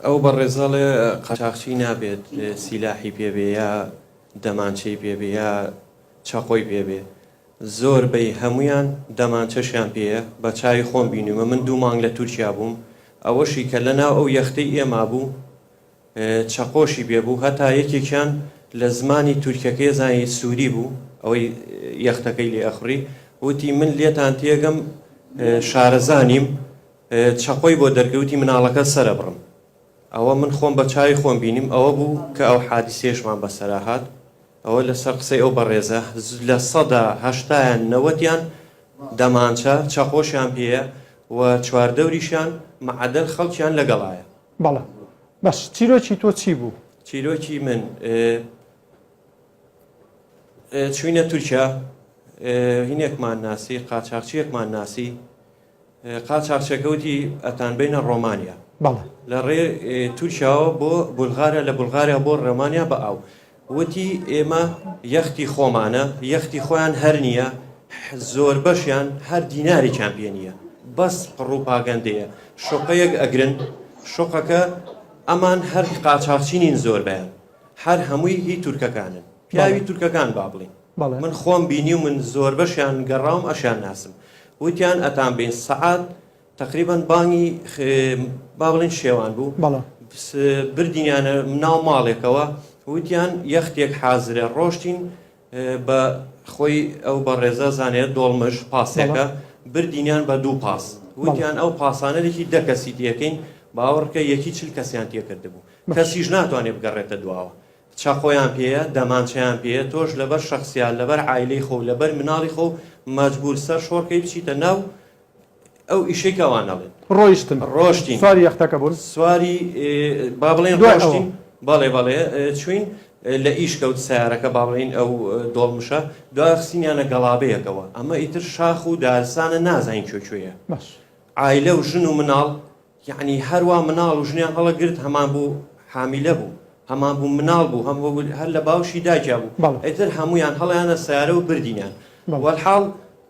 ئەو بەڕێزەڵێ قاچاخچی نابێت سیلاحی پێ بێ یا دەمانچەی پێ بێ یا چەقۆی پێ بێ زۆر بەی هەموویان دەمانچەشیان پێیە بە چاوی خۆم بینیومە من دوو مانگ لە تورکیا بووم ئەوەشی کە لەناو ئەو یەختەی ئێمە بوو چەقۆشی پێ بوو هەتا یەکێکیان لە زمانی تورکەکەی زانی سوری بوو ئەوەی یەختەکەی لێ ئەخوڕی وتی من لێتان تێگەم شارەزا نیم چەقۆی بۆ دەرکرد وتی مناڵەکە سەرەبڕم ئەوە من خۆم بە چاوی خۆم بینیم ئەوە بوو کە ئەو حادیسەیەشمان بەسەرا هات ئەوە لەسەر قسەی ئەو بەڕێزە لە سەدا هەشتایان نەوەتیان دەمانچە چەقۆشیان پێیە و چواردەوریشیان مەعەدەل خەڵکیان لەگەڵایە. بەڵێ باش چیرۆکی تۆ چی بوو؟ چیرۆکی من چوینە تورکیا هینێکمان ناسی قاچاخچیەکمان ناسی قاچاخچەکە وتی ئەتانبەینە ڕۆمانیا. بەڵێ. لە ڕێ تورکیاوە بۆ بولغاریا لە بولغاریا بۆ ڕۆمانیا بە ئاو. وتی ئێمە یەختی خۆمانە، یەختی خۆیان هەر نییە، زۆربەشیان هەر دینارێکیان پێ نییە، بەس پڕوپاگەندەیە. شوقەیەک ئەگرن، شوقەکە ئەمان هەر قاچاخچی نین زۆربەیان، هەر هەمووی هی تورکەکانن. پیاوی تورکەکان با بڵێین. من خۆم بینیومن زۆربەشیان گەڕاوم ئەشیان ناسم. وتیان ئەتانبەین سەعات تەقریبەن بانگی با بڵێین شێوان بوو بردینیانە ناو ماڵێکەوە وتیان یەختێک حازرە ڕۆشتین بە خۆی ئەو بەڕێزە زانێت دۆڵمش پاسێکە بردینیان بە دوو پاس وتیان ئەو پاسانە لەکی دە کەسی تێکەین باوەڕکە یەکی چل کەسیان تێکردبوو کەسیش ناتوانێت بگەڕێتە دواوە چەقۆیان پێیە، دەمانچەیان پێیە، تۆش لەبەر شەخسیات، لەبەر عایلەی خۆو، لەبەر مناڵی خۆو مەجبور سەر شۆڕکەی بچیتە ناو ئەو ئیشەی کە ئەوان ئەڵێن. ڕۆیشتن. ڕۆشتین. سواری یەختەکە بوون؟ سواری با بڵێین دوای ئەوە؟ ڕۆشتین، بەڵێ بەڵێ چووین لە ئیش کەوت سەیارەکە با بڵێین ئەو دۆڵمشە، دوای خستینیانە گەڵابەیەکەوە، ئەمە ئیتر شاخ و دارستانە نازانین کوێ کوێیە. باش. عایلە و ژن و مناڵ یەعنی هەروا مناڵ و ژنیان هەڵەگرت هەمان بوو حامیلە بوو هەمان بوو مناڵ بوو هەم بوو هەر لە باوشی دایکیا بوو بەڵێ. ئیتر هەموویان هەڵیانە سەیارە و بردینیان بەڵێ. وەلحاڵ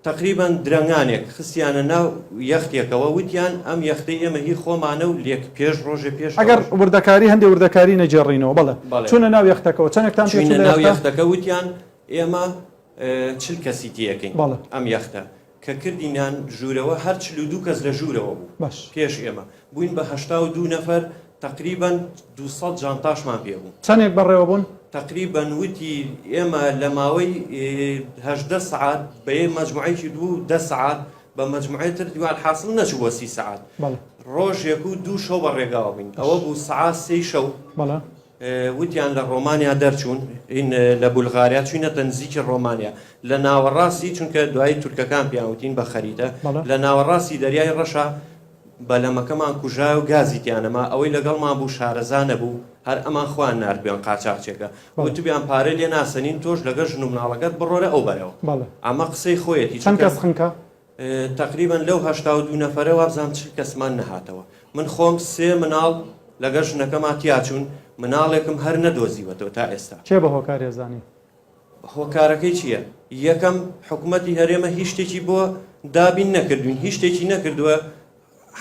تەقریبەن درەنگانێک خستیانە ناو یەختێکەوە وتیان ئەم یەختەی ئێمە هی خۆمانە و لێک پێش ڕۆژێ پێش ئەگەر ئەوەش وردەکاری هەندێ وردەکاری نەگێڕینەوە بەڵێ بەڵێ. چوونە ناو یەختەکەوە چەنێکتان پێ چووینە چوو لە ناو یەختە؟ یەختەکە وتیان ئێمە 40 کەسی تێ ئەکەین بەڵێ. ئەم یەختە کە کردینان ژوورەوە هەر 42 کەس لە ژوورەوە بوو باش. پێش ئێمە بووین بە 82 نەفەر تەقریبەن 200 جانتاشمان پێ بوو. چەنێک بەڕێوە بوون؟ تەقریبەن وتی ئێمە لە ماوەی 18 سەعات بە یە مەجموعەیەکی دوو دە سەعات بە مەجموعەی تر وەلحاسڵ نەچوو بۆ سی سەعات بەڵێ. ڕۆژێک و دوو شەو بە ڕێگاوە بووین باش. ئەوە بوو سەعات سێی شەو. بەڵێ. وتیان لە ڕۆمانیا دەرچوون هین لە بولغاریا چوینەتە نزیکی ڕۆمانیا لە ناوەڕاستی چونکە دوایی تورکەکان پێیان وتین بە خەریتە بەڵێ. لە ناوەڕاستی دەریای ڕەشا بەلەمەکەمان کوژای و گازی تیا نەما ئەوەی لەگەڵمان بوو شارەزا نەبوو هەر ئەمان خۆیان ناردبوویان قاچاخچێکە بەڵێ. وتبیان پارەی لێ ناسەنین تۆش لەگەڵ ژن و مناڵەکەت بڕۆرە ئەو بەرەوە بەڵێ. ئەمە قسەی خۆیەتی چەند چونکە کەس خنکا؟ تەقریبەن لەو 82 نەفەرە وابزانم 40 کەسمان نەهاتەوە من خۆم سێ مناڵ لەگەڵ ژنەکەما تیاچوون مناڵێکم هەر نەدۆزیوەتەوە تا ئێستا. کێ بە هۆکاری ئەزانی؟ هۆکارەکەی چییە؟ یەکەم حکومەتی هەرێمە هیچ شتێکی بۆ دابین نەکردوین هیچ شتێکی نەکردووە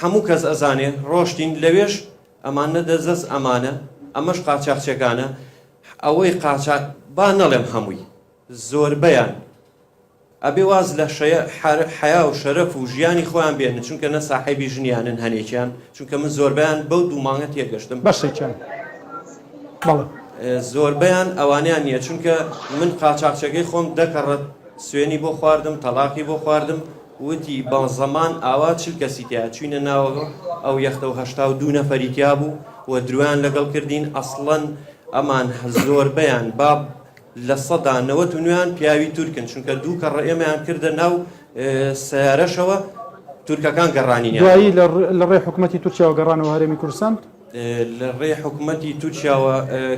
هەموو کەس ئەزانێ ڕۆشتین لەوێش ئەمانە دەزەز ئەمانە ئەمەش قاچاخچەکانە ئەوەی قاچاخ با نەڵێم هەمووی زۆربەیان ئەبێ واز لە حەیا و شەرەف و ژیانی خۆیان بێنن چونکە نە ساحێبی ژنیانن هەنێکیان چونکە من زۆربەیان بەو دوو مانگە تێگەشتم. بەشێکیان بەڵێ. زۆربەیان ئەوانیان نییە چونکە من قاچاخچەکەی خۆم دە کەڕەت سوێنی بۆ خواردم تەڵاقی بۆ خواردم وتی بە زەمان ئاوا 40 کەسی تیا چوینە ناوەوە ئەو یەختە و 82 نەفەری تیا بوو و درویان لەگەڵ کردین ئەسڵەن ئەمان زۆربەیان با لە سەدا نەوەت و نۆیان پیاوی تورکن چونکە دوو کەڕە ئێمەیان کردە ناو سەیارەشەوە تورکەکان گەڕانینیانەوە. دوایی لە ڕێی حکومەتی تورکیاوە گەڕانەوە هەرێمی کوردستان؟ لە ڕێی حکومەتی تورکیاوە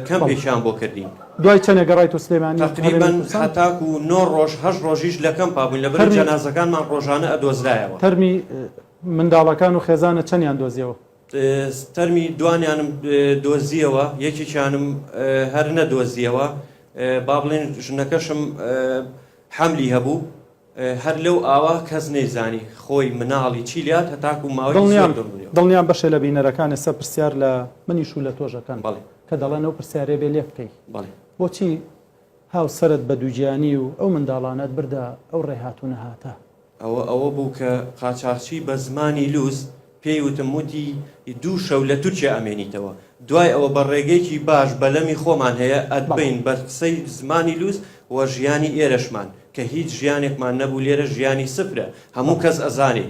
کەمپێکیان بۆ کردین. دوای چەندێک گەڕایتەوە سلێمانی و هەرێمی تەقریبەن کوردستان؟ هەتاکو نۆ ڕۆژ هەشت ڕۆژیش لە کەمپا بووین لەبەر تەرمی جەنازەکانمان ڕۆژانە ئەدۆزرایەوە. تەرمی منداڵەکان و خێزانت چەندیان دۆزیەوە؟ تەرمی دوانیانم دۆزیەوە یەکێکیانم هەر نەدۆزیەوە با بڵێن ژنەکەشم حەملی هەبوو. هەر لەو ئاوا کەس نەیزانی خۆی مناڵی چی لات هەتاکو ماوەی دڵنیام زۆر دڵنیام. دڵنیام بەشێ لە بینەرەکان ئێستا پرسیار لە منیش و لە تۆش ئەکەن بەڵێ. کە دەڵێن ئەو پرسیارەی بێ لێ بکەی بەڵێ. بۆچی هاوسەرت بە دووگیانی و ئەو منداڵانەت بردە ئەو ڕێهات و نەهاتە؟ ئەوە ئەوە بوو کە قاچاخچی بە زمانی لووس پێی وتم وتی دوو شەو لە تورکیا ئەمێنیتەوە دوای ئەوە بە ڕێگەیەکی باش بەلەمی خۆمان هەیە ئەتبەین بە قسەی زمانی لووس و ژیانی ئێرەشمان کە هیچ ژیانێکمان نەبوو لێرە ژیانی سفرە هەموو کەس ئەزانێ.